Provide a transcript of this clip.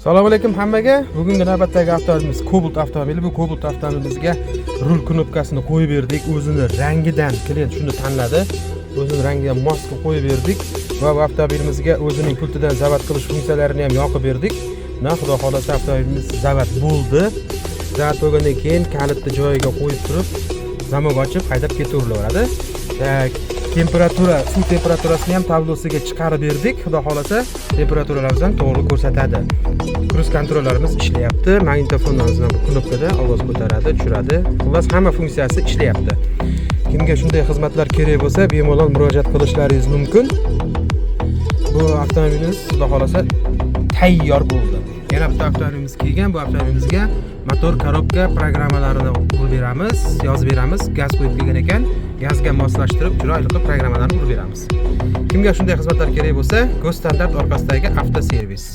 Assalomu alaykum hammaga. Bugungi navbatdagi avtomobilimiz Cobalt avtomobili. Bu Cobalt avtomobilimizga rul knopkasini qo'yib berdik. O'zini rangidan klient shuni tanladi. O'zini rangiga mos qilib qo'yib berdik va bu avtomobilimizga o'zining pultidan zavod qilish funksiyalarini ham yoqib berdik. Na, xudo xohlasa, avtomobilimiz zavod bo'ldi. Zavod bo'lgandan keyin kalitni joyiga qo'yib turib, замок ochib haydab ketaveraveradi. Так, temperatura, suv temperaturasini ham tablosiga chiqarib berdik. Xudo xohlasa, temperaturalarimiz ham to'g'ri ko'rsatadi. Круиз kontrollarimiz ishlayapti. Magnitofonimiz bu knopkada ovoz ko'taradi, tushiradi. Xullas, hamma funksiyasi ishlayapti. Kimga shunday xizmatlar kerak bo'lsa, bemalol murojaat qilishlaringiz mumkin. Bu avtomobilimiz, xudo xohlasa, tayyor bo'ldi. Yana bitta avtomobilimiz kelgan. Bu avtomobilimizga motor, korobka, programmalarini urib beramiz, yozib beramiz. Gaz qo'yib kelgan ekan, gazga moslashtirib, chiroyli qilib programmalarni urib beramiz. Kimga shunday xizmatlar kerak bo'lsa, Go'standart orqasidagi avtoservis.